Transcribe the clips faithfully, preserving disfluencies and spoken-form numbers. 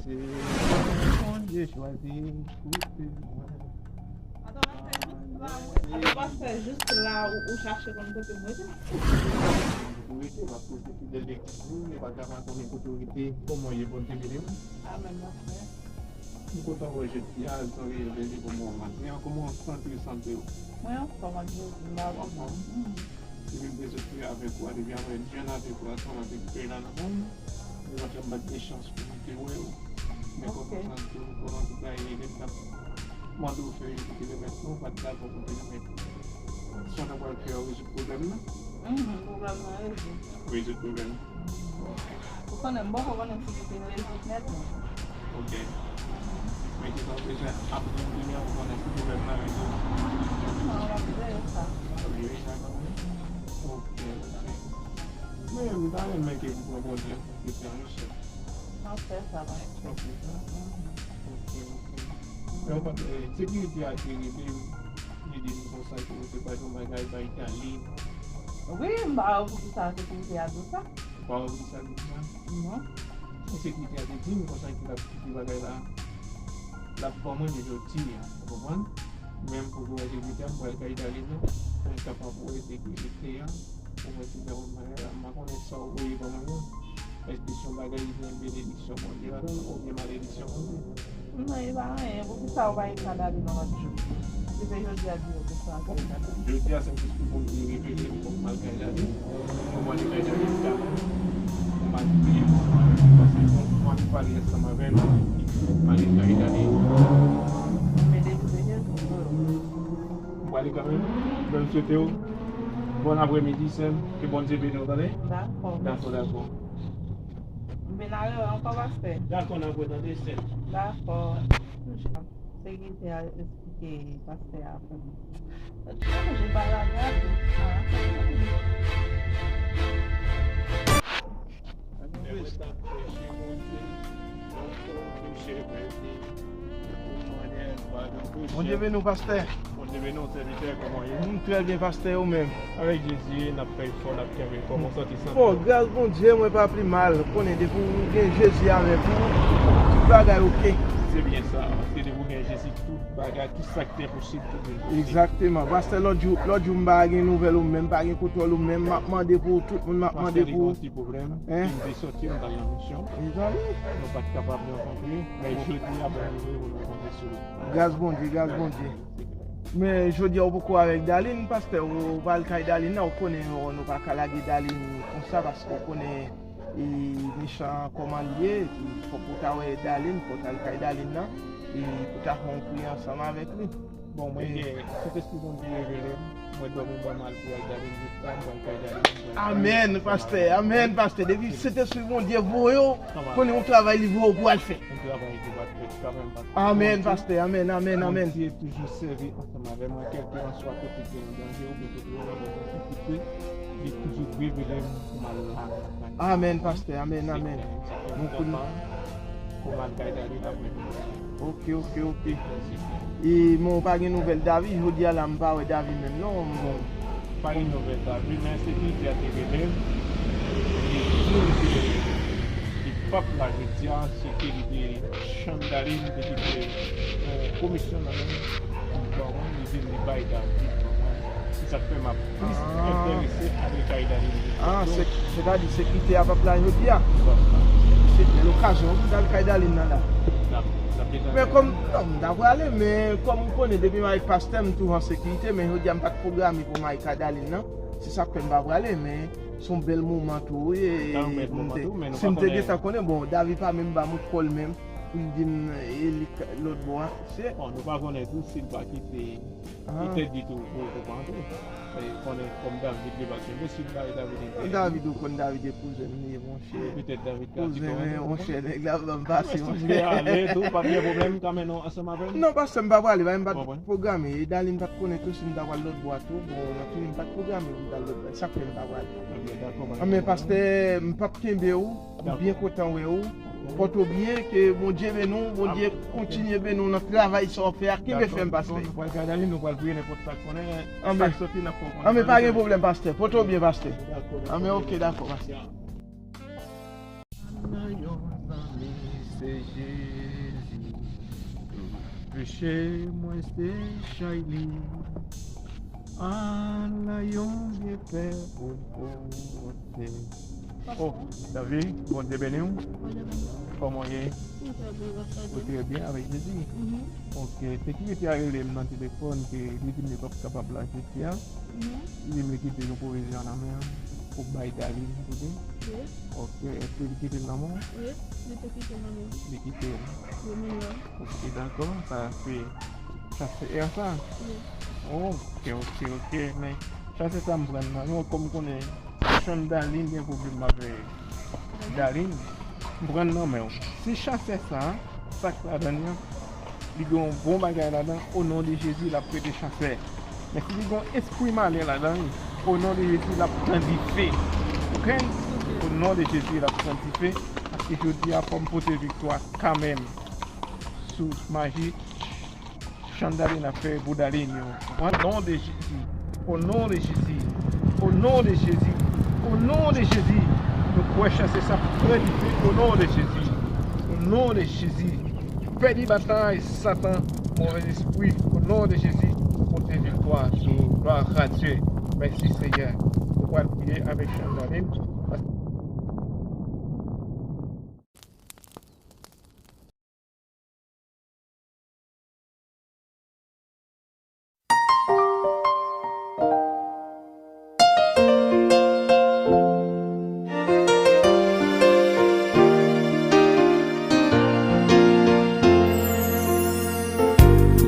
Se Bondye chwazi kote mwen. Atò, pastè, jis la, ou, ou chache konn kote m rete? Ou rete, m ap poze fidèl legliz ou, yo pa ka pa konnen kote ou rete, kòman w ye, Bondye beni w. Amèn, pastè. M kontan wè jodi a, zanmi yo beni pou mwen maten an, kòman w santi w, sante w? Mwen anfòm ak Jezi, m pa pwoblèm. Depi m te sot priye avèk ou a, depi apre jèn avèk ou ansanm avèk Fernando, m pa janm pa t gen chans pou m te wè w. Men kòman w santi w, kòman tout bagay ye, lè m t ap mande w fè yon ti kilomèt, non, w pa t dakò pou kilomèt. Sa w ta pral fè a, rezoud pwoblèm nan? Mhm, pwoblèm nan rezoud. Rezoud pwoblèm. Ou konnen, m poko konnen si li te rezoud nèt, non. Ok. Men kisa w bezwen aprann kounye a pou konnen si pwoblèm nan rezoud? Non, m ap veye sa. W ap veye sa kanmenm? Ok, ok. Men, m ta renmen ke ou pran Bondye an konn kesyon yo, chèf. M ap fè sa, pastè. Ok, ok. Men, ou pa, eh, sekirite a te rele m, li di m konsa ke ou te pral yon bagay bay Dali. Wi, m pa wè poukisa sekirite a di w sa. Ou pa wè poukisa l di sa? Non. Men sekirite a te di m konsa ke l ap kite bagay la, l ap ban mwen jodi a, ou konprann? Men m poko wè sekirite a, m pral kay Dali non, pou m kapab wè sekirite a, pou mwen ti gade bagay la, m pa konnen sa w voye ban mwen yo. Èske se yon bagay ki gen benediksyon Bondye ladan l oubyen malediksyon Bondye? Non, e pa anyen. Poukisa ou pa ekri Dali nan lòt jou? Depi jodi a di yo konsa. Jodi a, Sentespri Bondye revele m fòk m al kay Dali. Pou m ale kay Dali, m ta pou m al priye pou mwen, paske bon, pou m al pale ansanm avè l, m ale kay Dali. Men depi se Jezi, m prale kanmenm. Mwen swete w bon apremidi, sè m. Ke Bondye beni w, tande? Dakò. Dakò, dakò. M vin arere ankò, pastè. Dakò, n ap wè tande, sè m. Dakò. Sekirite a esplike pastè a pou mwen. Chanje paragraf. Bondye beni w, pastè. Bondye beni w, sèvitè, kòman w ye? M trè byen, pastè, ou menm? Avèk Jezi, n ap fè efò, n ap kenbe. Kòman w santi, sante w? Bon, gras Bondye, mwen pa pi mal. Ou konnen, depi w gen Jezi avèk ou, tout bagay oke. Se byen sa, paske depi w gen Jezi, tout bagay, tout sa ki te enposib, tout vin posib. Egzakteman. Pastè, lòt jou, lòt jou, m pa gen nouvèl ou menm, m pa gen kontwòl ou menm, m ap mande pou tout moun, m ap mande pou ou. Pastè, te gen yon ti pwoblèm, m te sòti, m t al nan misyon. Mezanmi. Nou pa t kapab rankontre, men jodi a, Bondye voye pou nou rankontre sou wout. Gras Bondye, gras Bondye. Men jodi a, ou poko avèk Darline, pastè, ou pa al kay Darline nan, ou konnen, nou pa ka lage Darline konsa, paske ou konnen e mechan kòman l ye, fòk ou ta wè Darline, fòk ou t al kay Darline nan, e pou ta fè yon priyè ansanm avèk li. Bon, mwen gen Sentespri Bondye revele m, mwen dòmi m pa mal pou al Darline, jodi a m pral kay Darline. Amèn, pastè, amèn, pastè. Depi Sentespri Bondye voye w, konnen yon travay li voye w pou al fè. Yon travay ki pa t fèt kanmenm, pa t fèt. Amèn, pastè, amèn, amèn, amèn. Bondye toujou sèvi ansanm avè mwen, kèlkelanswa kote ki gen danje oubyen kote ki gen difikilte, li toujou revele m pou m al la. Amèn, pastè. Amèn, amèn. Bon, kounye a, pou m al kay David apre. Ok, ok, ok. E, men w pa gen nouvèl David? Jodi a la, m pa wè David menm, non. Bon, pa gen nouvèl David, men sekirite a te rele m. Li di m ke li p ap la jodi a, se ke li te chanm David, li te kite yon komisyon nan men m pou ban mwen, li vin li bay David ban mwen. Se sa k fè m ap plis enterese ale kay David. Ah, se, sètadi sekirite a p ap la jodi a? Se bèl okazyon pou m t al kay Darline nan la. Men kòm, non, m ta prale, men kòm ou konnen, depi m avèk pastè, m toujou an sekirite, men jodi a m pa t pwograme pou m al kay Darline nan. Se sa k fè m pa prale, men se yon bèl moman tou, wi. Si m te gentan konnen, bon, David pa menm ba m kò l menm, pou l di m, e, li k-, lòt bò a, se. Bon, nou pa konnen tou si l pa kite. Petèt di tou, ou, ou pa antre. Men konnen kòm David li pa kenbe, si l bay David enterè. David, ou konn David e kouzen m li ye, monchè. Petèt David ka di kòmanse. Monchè, nèg la ban m pase, monchè. Si w vle ale tou, pa gen pwoblèm, m ka mennen w ansanm avè m. Non, pastè, m pa prale, m pa t pwograme. E Darline pa t konnen tou si m ta pral lòt bò a tou. Bon, nan fini, m pa t pwograme pou m t al lòt bò a. Sa k fè m pa prale. Ebyen, dakò, pa gen pwoblèm. Anben, pastè, m p ap kenbe w. M byen kontan wè w. Pòte w byen, ke Bondye beni w, Bondye kontinye beni w nan travay sa w ap fè a. Kenbe fèm, pastè. Nou pral gade, nou pral priye, nenpòt sa k konnen, sa k soti, n ap fè w konnen. Anben, pa gen pwoblèm, pastè. Pòte w byen, pastè. Anben, ok, dakò, pastè. Nan yon zanmi, se Jezi, tout peche mwen se chay li. Ala yon byenfè pou l pote. Oh, David, Bondye beni w. Bondye beni w. Kòman w ye? Mwen trè byen, gras a Dye. Ou trè byen avèk Jezi? Mhm. Ok, se ki rete a rele m nan telefòn ke li di m li p ap kapab la jodi a. Mhm. Li di m li kite yon pwovizyon nan men m pou bay Darline, ok? Wi. Ok, èske li kite l nan men w? Wi, li te kite l nan men m. Li kite l. Wi, men la. Ok, dakò, sa se chasè a sa? Wi. Ok, ok, ok, men chasè sa m pran nan men w, kòm m konnen Chandalin gen pwoblèm avèk Darline, m pran nan men w. Si chasè sa, sa k ladan l lan, li gen yon bon bagay ladan, o non de Jezi, l ap rete chasè. Men si li gen yon espri malen ladan l, o non de Jezi, l ap pran dife. Ok? O non de Jezi, l ap pran dife. Paske jodi a, fò m pote viktwa kanmenm sou maji Chandalin ap fè pou Darline yo. O non de Jezi. O non de Jezi. O non de Jezi. O non de Jezi. Nou kwè chasè sa pran dife. O non de Jezi. O non de Jezi. Pèdi batay, Satan, move espri. O non de Jezi, ou pote viktwa sou glwa a Dye. Mèsi, Senyè. Nou pral priye avèk Chandalin.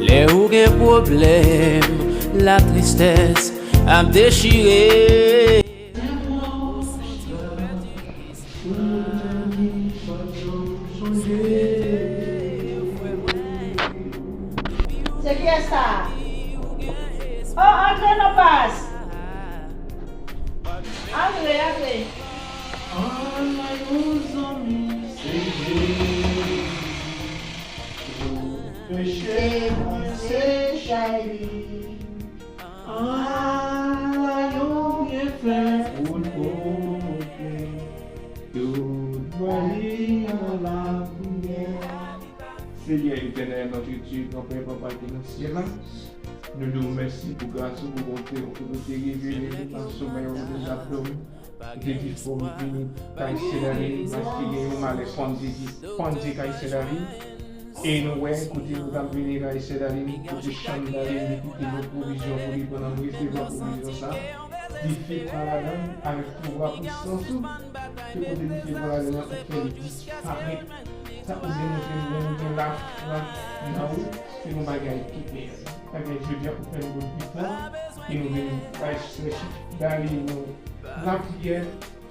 Lè ou gen pwoblèm, latristès ap dechire. Se kiyès sa a? Oh, antre non, pas. Antre, antre. Anmay yon zanmi, se Jezi. Tout peche mwen se chay li. Ala yon byenfè pou l pote. Tout bagay nan lapriyè. Senyè Etènèl, Nòtredieu, Granpè, Papa ki nan syèl la, nou di w mèsi pou gras ou, pou bonte w, ke w te revele nou nan somèy ou, nan dòmi. Ou te di fò m vini kay Sè Darline, paske gen yon malè pandye ki pandye kay Sè Darline. E nou wè, kote nou t ap vini kay Sè Darline, kote Chandalin, li kite yon pwovizyon pou li, pandan m resevwa pwovizyon sa, dife pran ladan l avèk pouvwa pisans ou, ke kote dife pran ladan l, ou fè l disparèt. Sa pou demontre nou, lè nou gen lafwa nan ou, se yon bagay ki bèl. Ebyen, jodi a, ou fè nou gon viktwa, e nou vin bay Sè Darline nou lapriyè,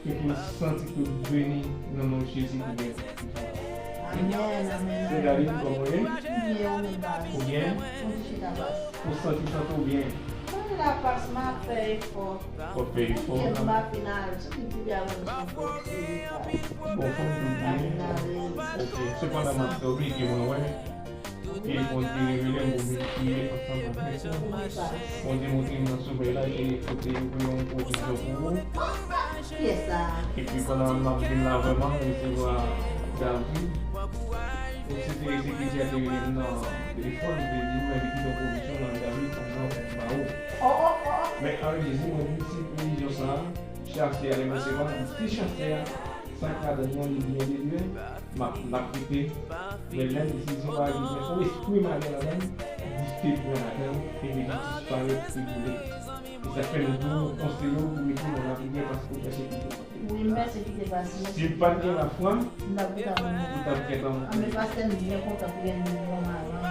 e pou l santi ke l beni nan non Jezi ki gen tout pouvwa. Amèn, amèn. Sè Darline, kòman w ye? Byen, ou menm, baz? Ou byen? Ou chita, baz? Ou santi, santi w byen? Mwen la, baz, m ap fè efò. W ap fè efò? Paske m pa fin al, soti depi avan m soti, baz. Bon, fanm tou byen? M pa fin ale. Ok. Sepandan, m ap fè w bliye mwen, wè. E Bondye revele m, Bondye priye ansanm avèk ou. Bondye montre m nan somèy la ke kote yo voye yon pwovizyon pou ou. Kiyès sa? Epi pandan m ap vin la vrèman, m resevwa David. Ou se te, se ki di a te rele m nan telefòn, li te di m, men li kite yon pwovizyon nan David, pandan m ba ou. Oh, oh, oh. Men avèk Jezi, mwen di si pwovizyon sa, chasè a, lè m resevwa, m di si chasè a, sa k ladan l lan, li byen de byen. M ap, m ap kite. Men lè m di se yon bagay ki gen yon espri malen ladan l, dife pran ladan l, epi li disparèt, li boule. E sa k fè nou di w konseye w pou mete nan lapriyè paske w pèsekite pastè. Wi, m pèsekite pastè. Si m pa t gen lafwa, m t ap gentan mouri. Ou t ap gentan mouri. Anben pastè, m byen kontan pou gen yon bon madanm.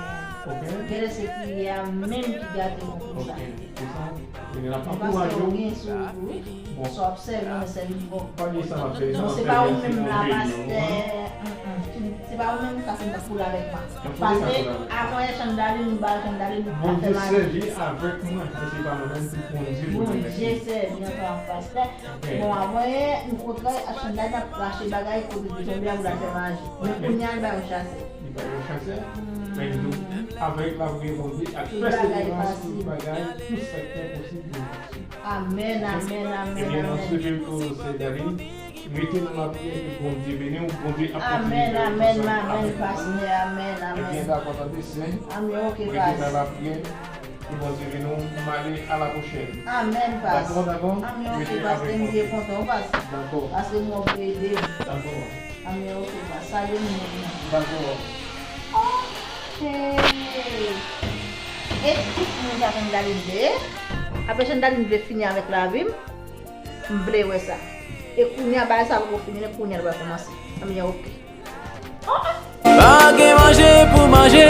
Ok. Genlè se priyè a menm ki gate nou konsa. Ok, se sa. Ebyen, n ap ankouraje w. Paske w gen sou ou tou, wi. Bon. Sa w ap sèvi, w sèvi bon. Pa gen sa m ap fè, sa m ap fè, se Bondye menm. Non, se pa ou menm la, pastè. Mm, mm. Se pa ou menm, sa se m t ap koule avèk mwen. Paske, avan yè Chandalin, m ba Chandalin, m ap fè mal. Bondye sèvi avèk mwen, men se pa mwen menm, se Bondye pou nou remèsye. Bondye sèvi ansanm ak pastè. Ok. Bon, avan yè, m kontre ak Chandalin, ap rache bagay, kote l te tonbe a, pou l al fè maji. Men kounye a, l ba yon chasè. Li ba yon chasè. Mm. Men nou, avèk lapriyè Bondye, ak pèseverans, tout bagay, tout sa k enposib, Bondye. Amèn, amèn, amèn, amèn. Ebyen, nan sou tou, Sè Darline, Rete nan lapriyè, ke Bondye beni w, Bondye ap kontinye fè l ansanm avèk ou. Amèn, amèn, amèn, pastè, amèn, amèn. Ebyen, dakò, tande, sè. Amèn, oke, pastè. Rete nan lapriyè, ke Bondye beni w, m ale, a la pwochèn. Amèn, pastè. Dakò, dakò? Amèn, oke, pastè, m byen kontan, pastè. Dakò. Pastè, m wè w ede m. Dakò. Amèn, oke, pastè. Salye moun nan. Dakò. Oke. E tout moun sa Chandalin vle? Apre Chandalin vle fini avèk lavi m, m vle wè sa. E kounye a bagay sa poko fini, men kounye a l pral kòmanse. Amèn, oke. Pa gen manje pou manje,